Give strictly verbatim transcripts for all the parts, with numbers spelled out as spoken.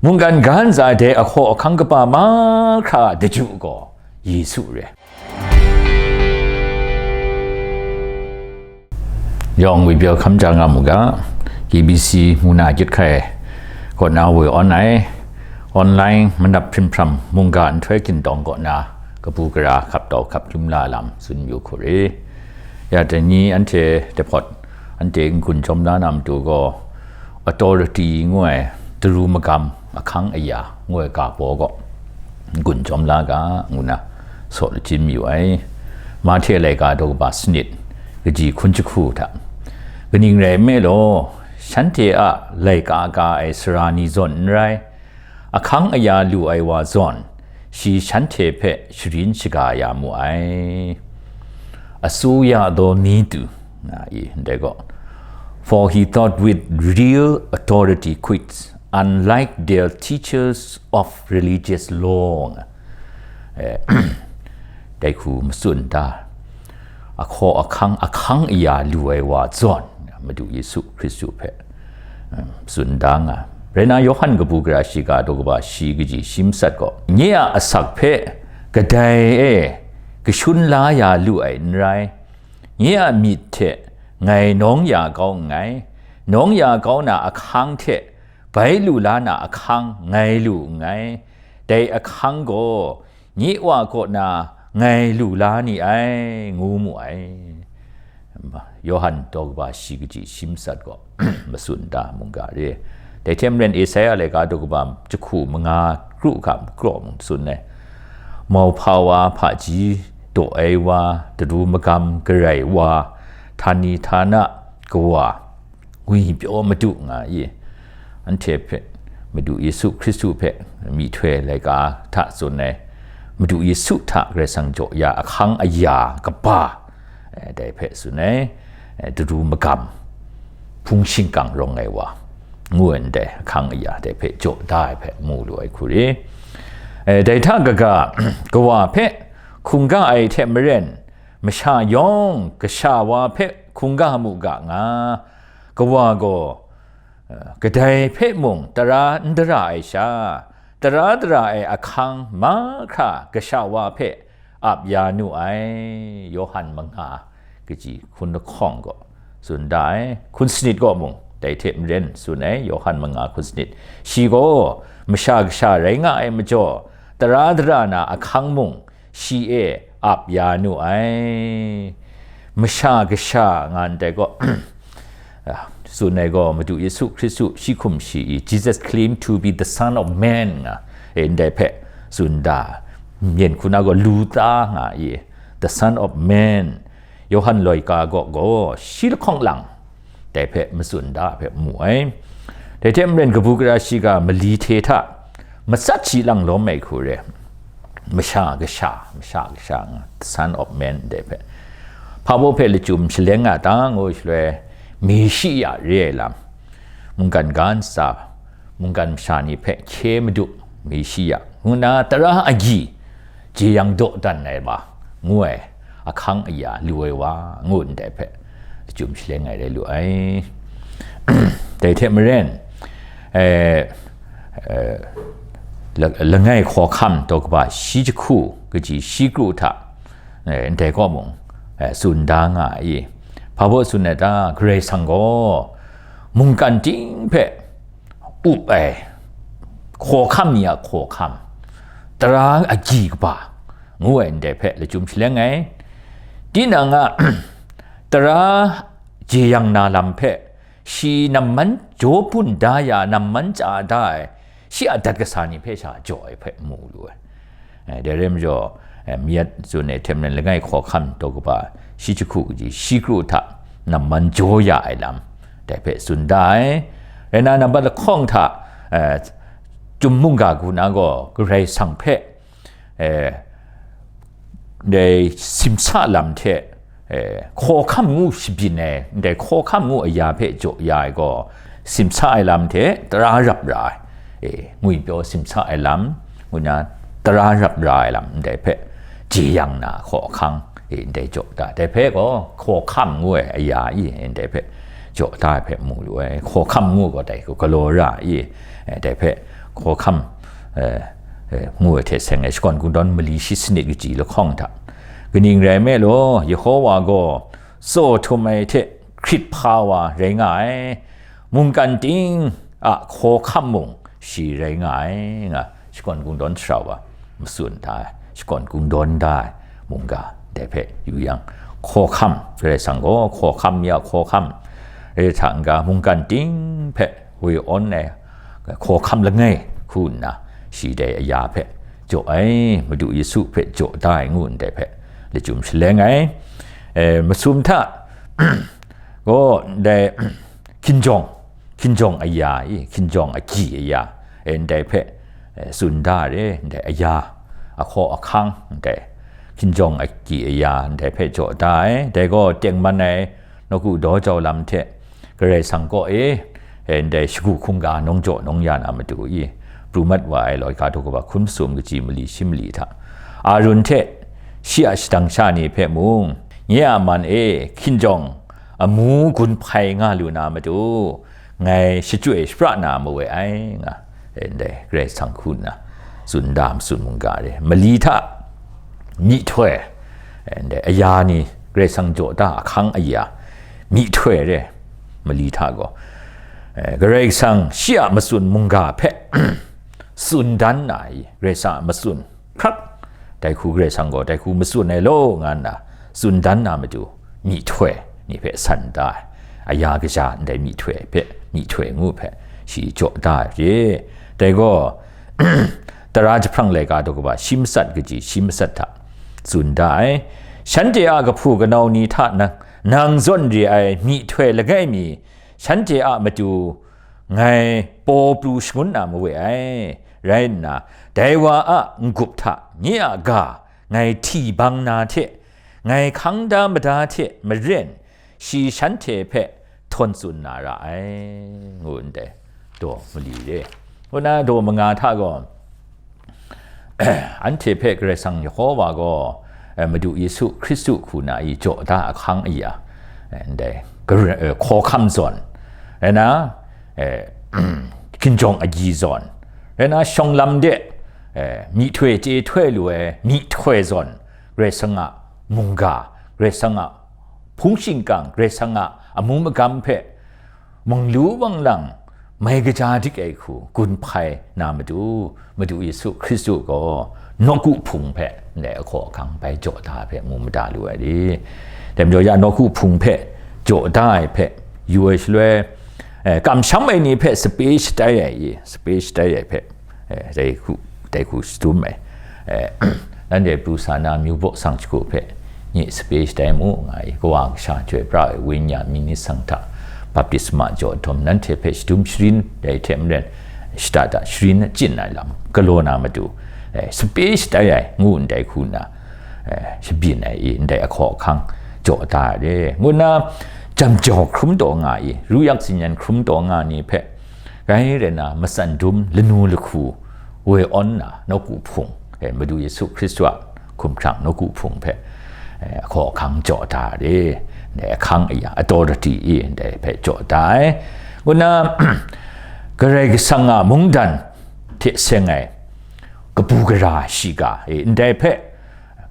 Mungkan ga ntsa dai ahkaw ahkang kaba mahkra a daju gaw Yesu re. Yawng ngwi pyaw hkam ja nga mu ga, K B C mung na gyit hkai kaw na woi awn ai, online manap hprim hpram mungga nhtoi gindawng kaw na kabu gara hkap tau hkap lum la lam tsun yu hku re. Ya dai ni anhte dai hpawt anhte n-gun jawm la na matu gaw, authority ngu ai daru magam ahkang aya ngu ai ga baw gaw n-gun jawm la ga, ngu na saw lachyim mayu ai. Mahte laika daw kaba sanit, kaji hkun jahku hta, kaning rai nme law, shanhte a laika ka ai sara ni zawn n rai, ahkang aya lu ai wa zawn, shi shanhte hpe sharin shaga ya mu ai. Asuya daw ni tu, nga i, ndai gaw, "For he taught with real authority quits, unlike their teachers of religious law," nga. Eh, dai hku matsun da, ahkaw ahkang, ahkang aya lu ai wa zawn, Madu Yesu Hkristu hpe, eh, tsun da nga. Rai na, Yawhan kabu gara shiga daw kaba shi kaji shi matsat gaw, nye a asak hpe kadai e kashun la ya lu ai n rai, nye a myit hte ngai nawng ya kau nngai, nawng ya kau na ahkang hte bai lu la na ahkang ngai lu nngai, dai ahkang gaw nye Wa kaw na ngai lu la ni ai, ngu mu ai. Yawhan daw kaba shi kaji shi matsat gaw matsun da mungga re. Dai hte maren Esaia laika daw kaba jahku manga kru hkam kraw mung tsun ai. Mauhpa wa hpaji daw ai wa, daru magam garai wa, htani htana kawa, ngwi pyaw Madu nga i, anhte hpe Madu Yesu Hkristu hpe myihtoi laika hta tsun ai, Madu Yesu hta Karai Kasang jaw ya ahkang aya kaba, eh, dai hpe tsun ai, eh, daru magam, hpung shingkang rawng ai wa, ngu ai ndai ahkang aya dai hpe jaw da ai hpe mu lu ai hku re. Eh, dai hta kaga, kawa hpe hkungga ai hte maren, masha yawng kasha wa hpe hkungga mu ga nga, kawa gaw, eh, kadai hpe mung tara n dara ai sha, tara dara ai ahkang mahkra kasha wa hpe ap ya nu ai, Yawhan manga kaji hkun lahkawng gaw tsun da ai, hkun sanit gaw mung dai hte maren tsun ai, Yawhan manga hkun sanit. Shi gaw masha kasha rai nga ai majaw, tara dara na ahkang mung shi e ap ya nu ai. Masha kasha nga ndai gaw, ah, tsun ai gaw, Madu Yesu Hkristu shi hkum shi i, Jesus claimed to be the Son of Man nga, e, ndai hpe tsun da, myen hku na gaw lu ta nga i, the Son of Man, Yawhan laika gaw, gaw shi lahkawng lang, dai hpe matsun da hpe mu ai. Dai hte maren kabu gara shiga mali hte hta matsat shi lang lawm ai hku re, masha kasha, masha kasha nga, the Son of Man dai hpe, hpa baw hpe lachyum shaleng nga ta ngu shaloi, Meshiya re ai lam, mungkan ga ntsa, mungkan masha ni hpe hkye Madu, Meshiya, ngu na tara agyi jeyang dawdan ai wa, ngu ai ahkang aya lu ai wa, ngu ndai hpe lachyum shaleng ai rai lu ai. Dai hte maren, eh, eh, la-, langai hkawhkam daw kaba shi jahku kaji shi kru hta, eh, ndai kaw mung, eh, tsun da nga ai. Hpa baw tsun ai ta, Karai Kasang gaw mungkan ting hpe up ai, hkawhkam ni a hkawhkam, tara agyi kaba, ngu ai ndai hpe lachyum shaleng ai. Tinang a tara jeyang na lam hpe, shi namman jaw bun da ya, namman chya da ai, shi a dat kasa ni hpe sha jaw ai hpe mu lu ai. Eh, dai rai majaw, eh, Myat tsun ai hte maren langai hkawhkam daw kaba shi jahku kaji shi kru hta namman jaw ya ai lam, dai hpe tsun da ai. Rai na, nambat lahkawng hta, eh, Chyum mungga hku na gaw Karai Kasang hpe, eh, dai simsa lam hte, eh, hkawhkam ngu shabyin ai, ndai hkawhkam ngu aya hpe jaw ya ai gaw, simsa ai lam hte tara rap ra ai, e, ngwipyaw simsa ai lam, ngu na tara rap ra ai lam ndai hpe jeyang na hkawhkang, e, ndai jaw da. Dai hpe gaw hkawhkam ngu ai aya i, e, ndai hpe jaw da ai hpe mu lu ai. Hkawhkam ngu gaw dai hku galaw ra i, e, dai hpe Hkawhkam, eh, eh, ngu ai hte seng ai, shakawn kungdawn mali shi sanit kaji lahkawng hta, kaning rai nme law, Yehowa gaw tsaw htum ai hte hkrit hpa wa rai nga ai, mungkan ting a hkawhkam mung shi rai nga ai, nga shakawn kungdawn sara wa matsun da ai, shakawn kungdawn da ai mungga dai hpe yu yang, hkawhkam, Karai Kasang gaw hkawhkam ya hkawhkam rai hta n-ga, mungkan ting hpe woi awn ai hkawhkam langai hku nna, shi dai aya hpe jaw ai, Madu Yesu hpe jaw da ai ngu ndai hpe lachyum shaleng ai. E, masum hta gaw ndai hkinjawng, hkinjawng aya i, hkinjawng agyi aya, e, ndai hpe, e, tsun da re, ndai aya, ahkaw ahkang ndai, hkinjawng agyi aya ndai hpe jaw da ai. Dai gaw tengman ai nawku daw jau lam hte Karai Kasang kaw e, e, ndai shagu hkungga nawng jaw nawng ya na matu i, pru mat wa ai laika daw kaba hkun masum kaji mali shi mali hta, Arun hte shi a shadang sha ni hpe mung, nye a man e, hkinjawng amu gun hpai nga lu na matu, ngai shachyoi shapra na mawe ai, nga, e, ndai Karai Kasang hku nna tsun da matsun mungga re, mali hta myihtoi, e, ndai aya ni Karai Kasang jaw da ahkang aya myihtoi re, mali hta gaw, e, Karai Kasang shi a matsun mungga hpe tsun dan na i, Karai Kasang a matsun hkrak, dai hku Karai Kasang gaw dai hku matsun ai law, nga nna tsun dan na matu, myihtoi ni hpe san da ai, aya kaja ndai myihtoi hpe, myihtoi ngu hpe shi jaw da ai re. Dai gaw, tara jahprang laika daw kaba shi matsat kaji shi matsat hta tsun da ai, shanhte a kahpu kanau ni hta nang, nang zawn re ai myihtoi langai mi, shanhte a matu ngai paw pru shangun na mawe ai, rai nna, dai wa a n-gup hta nye a ga ngai hti bang na hte, ngai hkang da mada hte maren, shi shanhte hpe htawn tsun na ra ai, ngu ndai daw mali re. Ngu na daw manga hta gaw, anhte hpe Karai Kasang Yehowa gaw, eh, Madu Yesu Hkristu hku na i jaw da ahkang aya, eh, ndai, gar-, eh, hkawhkam zawn, rai na, eh, hkinjawng agyi zawn, rai na, shawng lam de, eh, myihtoi chye htoi lu ai myihtoi zawn, Karai Kasang a mungga, Karai Kasang a hpung shingkang, Karai Kasang a amu magam hpe, munglu wang lang mai kaja dik ai hku gun hpai na matu, Madu Yesu Hkristu gaw nawku hpung hpe ndai ahkaw ahkang bai jaw da ai hpe mu mada lu ai ri. Dai majaw ya nawku hpung hpe jaw da ai hpe yu ai shaloi, eh, kamsham ai ni hpe sape shatai ai i, sape shatai ai hpe, eh, dai hku, dai hku shadum ai. Eh, nanhte pru sa na myu baw sang shagu hpe nye sape shatai mu, nga i, Kawa Kasha Chyoi Pra ai Wenyi a mying ni sang hta baptisma jaw dawm nanhte hpe shadum sharin, dai hte maren shada da sharin achyin ai lam galaw na matu, eh, sape shatai ai, ngu ndai hku nna, eh, shabyin ai i, ndai ahkaw ahkang jaw da ai re, ngu nna, jam jau hkrum taw nga i, ru yak zingyan hkrum taw nga ni hpe, rai rai na, matsan dum lanu lahku woi awn na, nawku hpung, eh, Madu Yesu Hkristu a hkumhkrang nawku hpung hpe, eh, ahkaw ahkang jaw da re, ndai ahkang aya, authority i, ndai hpe jaw da ai. Ngu nna, Karai Kasang a mungdan hte seng ai kabu gara shiga, eh, ndai hpe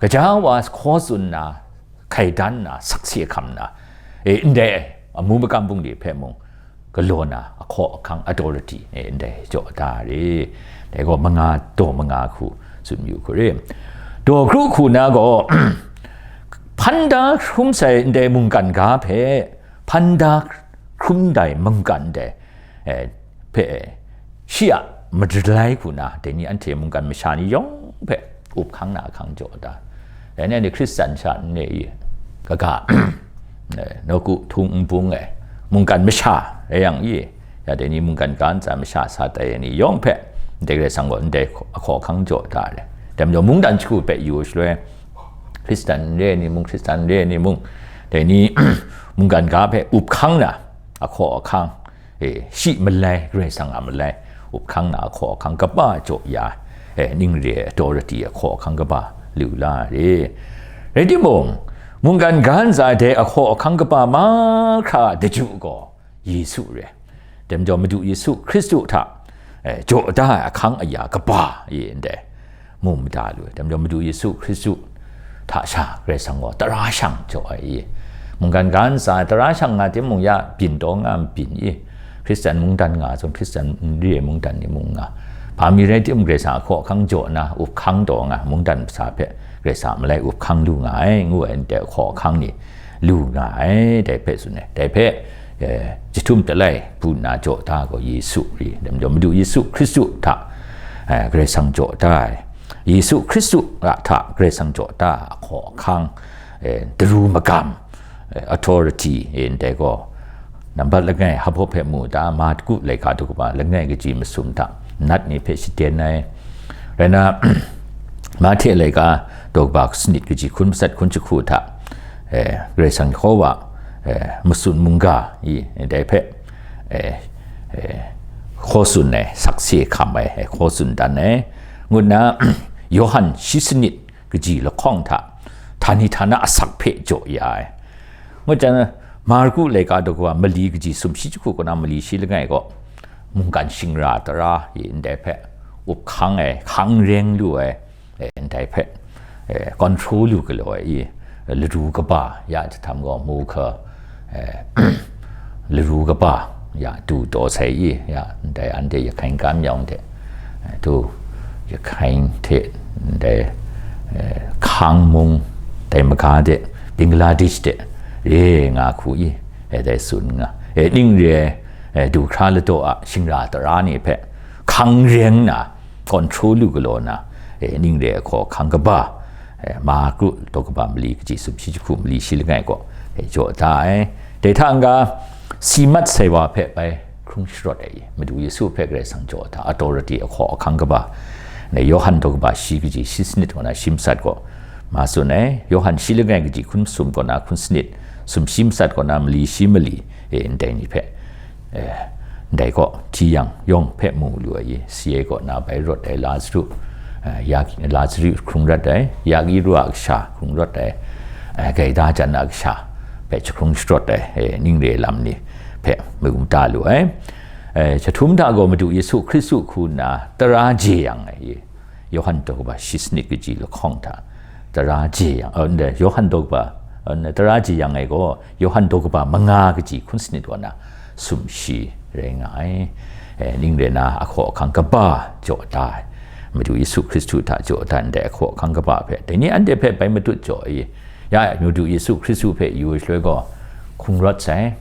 gaja wa hkaw tsun na, hkai dan na, sakse hkam na, e, ndai amu makam bungli hpe mung galaw na, ahkaw ahkang, authority, e, ndai jaw da re. Dai gaw manga, daw manga hku tsun yu hku re. Daw kru hku na gaw, hpan da hkrum sai ndai mungkan ga hpe, hpan da hkrum dai mungkan dai, eh, hpe, shi a madalai hku na, dai ni anhte mungkan masha ni yawng hpe up hkang na ahkang jaw da. Dai ni anhte Hkristan sha n re i, kaga, eh, nawku htung n bung ai, mungkan masha rai yang i, ya dai ni mungkan ga ntsa masha sa tai ai ni yawng hpe, ndai Karai Kasang gaw ndai ahkaw ahkang jaw da ai. Dai majaw mungdan shagu hpe yu shaloi, Hkristan n re ai ni mung, Hkristan n re ai ni mung, dai ni mungkan ga hpe up hkang na, ahkaw ahkang, e, shi malai, Karai Kasang a malai, up hkang na ahkaw ahkang kaba jaw ya, e, ning re ai authority ahkaw ahkang kaba lu la re. Rai timung, mungkan ga ntsa dai ahkaw ahkang kaba mahkra a daju gaw Yesu re. Dai majaw Madu Yesu Hkristu hta eh, jaw da ai ahkang aya kaba e ndai mu mada lu ai. Dai majaw Madu Yesu Hkristu hta sha Karai Kasang gaw tara shang jaw ai e. Mungkan ga ntsa ai, tara shang nga timung ya byin taw nga byin e. Hkristan mungdan nga zawn, Hkristan n re ai mungdan ni mung nga. Hpa mi rai timung Karai Kasang ahkaw ahkang jaw na, up hkang taw nga, mungdan masa hpe Karai Kasang malai up hkang lu nga ai, ngu ai ndai ahkaw ahkang ni lu nga ai, dai hpe tsun ai. Dai hpe, eh, jahtum talai bu nna jaw da gaw Yesu ri, dai majaw Madu Yesu Hkristu hta, eh, Karai Kasang jaw da ai. Yesu Hkristu a hta Karai Kasang jaw da ai ahkaw ahkang, eh, daru magam, eh, authority, eh, ndai gaw, nambat langai, hpa hpe mu da, Marku laika daw kaba langai kaji masum hta, nat ni hpe shaden ai. Rai na, Mahte laika daw kaba sanit kaji hkun matsat hkun jahku hta, eh, Karai Kasang Yehova, eh, matsun mungga i, dai hpe, eh, eh, hkaw tsun ai, sakse hkam ai, eh, hkaw tsun dan ai, ngu nna, Yawhan shi sanit kaji lahkawng hta, htani htana asak hpe jaw ya ai. Ngut jang, Marku laika daw kaba mali kaji sumshi jahku kaw na mali shi langai gaw, mungkan shingra tara i ndai hpe up hkang ai, hkang reng lu ai, eh, ndai hpe, eh, control lu galaw ai i, laru kaba ya jahtam gaw, mu hka, eh, laru kaba ya du taw sai i, ya ndai anhte Yahkain kam yawng hte, eh, tu Yahkain hte ndai, eh, Hkang mung, dai maga de, Bangladesh de, re nga hku i, eh, dai tsun nga. Eh, ning re ai, eh, du hkra ladaw a shingra tara ni hpe hkang reng na, control lu galaw na, eh, ning re ai hkaw hkang kaba, eh, Marku daw kaba mali kaji sumshi jahku mali shi langai gaw, eh, jaw da ai. Dai hta n-ga, si mat sai wa hpe bai hkrung sharawt ai, Madu Yesu hpe Karai Kasang jaw da, authority ahkaw ahkang kaba, ne, Yawhan daw kaba shi kaji shi sanit kaw na shi matsat gaw, ma tsun ai, Yawhan shi langai kaji hkun masum kaw na hkun sanit, sumshi matsat kaw na mali shi mali, eh, ndai ni hpe, eh, ndai gaw, hti yang yawng hpe mu lu ai, si ai kaw na bai rawt ai Lazaru, eh, ya, Lazaru hkrung rawt ai, Yakiru a kasha hkrung rawt ai, eh, gaida jan a kasha hpe jahkrung sharawt ai, eh, ning re lam ni hpe mu da lu ai. Eh, jahtum hta gaw Madu Yesu Hkristu hku nna tara je yang ai, Yawhan daw kaba shi sanit kaji lahkawng hta, tara je yang, eh, ndai, Yawhan daw kaba, eh, tara je yang ai gaw, Yawhan daw kaba manga kaji hkun sanit kaw na sumshi rai nga ai. Eh, ning re na ahkaw ahkang kaba jaw da ai. Madu Yesu Hkristu hta jaw da ndai ahkaw ahkang kaba hpe, dai ni anhte hpe bai matut jaw i, ya Madu Yesu Hkristu hpe yu ai shaloi gaw, hkrung rawt sai.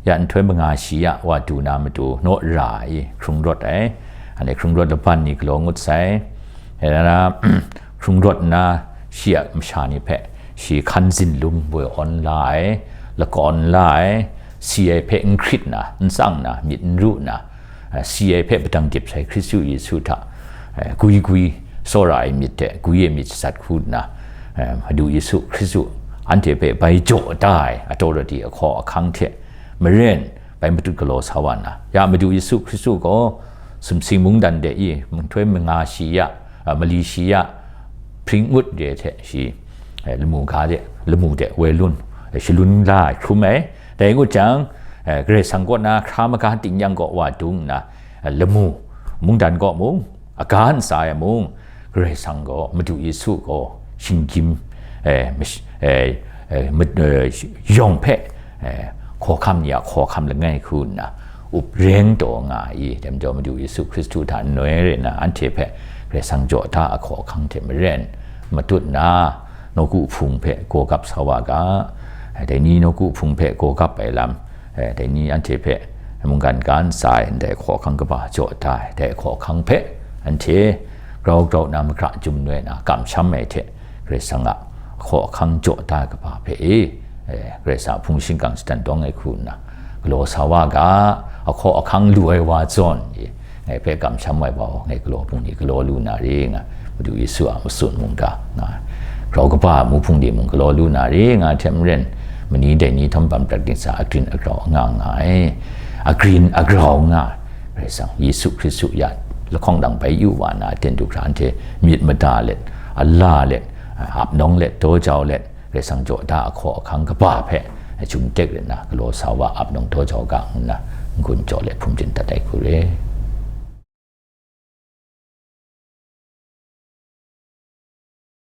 Ya nhtoi manga shi ya wa du na matu naw ra i hkrung rawt ai. Anhte hkrung rawt laban ni galaw ngut sai. Ya na, hkrung rawt nna, shi a masha ni hpe shi hkan zinlung woi awn la ai, lakawn la ai, si ai hpe n hkrit na, n tsang na, myit n ru na, eh, si ai hpe padang dip sai Hkristu Yesu hta, eh, gwi gwi tsawra ai myit hte gwi ai myit shatsat hku nna, eh, Madu Yesu Hkristu anhte hpe bai jaw da ai authority ahkaw ahkang hte maren bai matut galaw sa wa nna, ya Madu Yesu Hkristu gaw sumsing mungdan de i, nhtoi manga shi ya, a, mali shi ya, hpring ngut re hte shi, eh, lamu ga de, lamu de woi lun, eh, shalun la ai hkrum ai. Dai ngut jang, eh, Karai Kasang kaw na hkra maga ting yang gaw wa dung nna, eh, lamu, mungdan kaw mung, aga ntsa e mung, Karai Kasang gaw, Madu Yesu gaw, shinggyim, eh, mash-, eh, eh, ma-, eh, yawng hpe, eh, hkawhkam ni a hkawhkam langai hku nna, up reng taw nga ai, dai majaw Madu Yesu Hkristu hta noi re nna, anhte hpe Karai Kasang jaw da ahkaw ahkang hte maren, matut nna, nawku hpung hpe gaw gap sa wa ga, dai ni nawku hpung hpe gaw gap ai lam, eh, dai ni anhte hpe mungkan ga ntsa ai ndai hkaw ahkang kaba jaw da ai, dai hkaw ahkang hpe anhte grau grau nna magra jum noi na kamsham ai hte, Karai Kasang a hkaw ahkang jaw da ai kaba hpe e, eh, Karai Kasang a hpung shingkang shadan dawng ai hku nna, galaw sa wa ga, ahkaw ahkang lu ai wa zawn e, ngai hpe kamsham ai wa, ngai galaw hpung ni galaw lu na re nga, Madu Yesu a matsun mungga nga, grau kaba a mu hpung ni mung galaw lu na re nga hte maren, mani dai ni htawm bam prat dingsa agrin agrau nga nga ai, agrin agrau nga, Karai Kasang Yesu Hkristu ya lahkawng dang bai yu wa na, ten du hkra anhte myit mada let, ala let, ap nawng let, daw jau let, Karai Kasang jaw da ahkaw ahkang kaba hpe, jum tek rai nna, galaw sa wa ap nawng daw jau ga ngu nna, n-gun jaw let hpung byin dat ai hku re.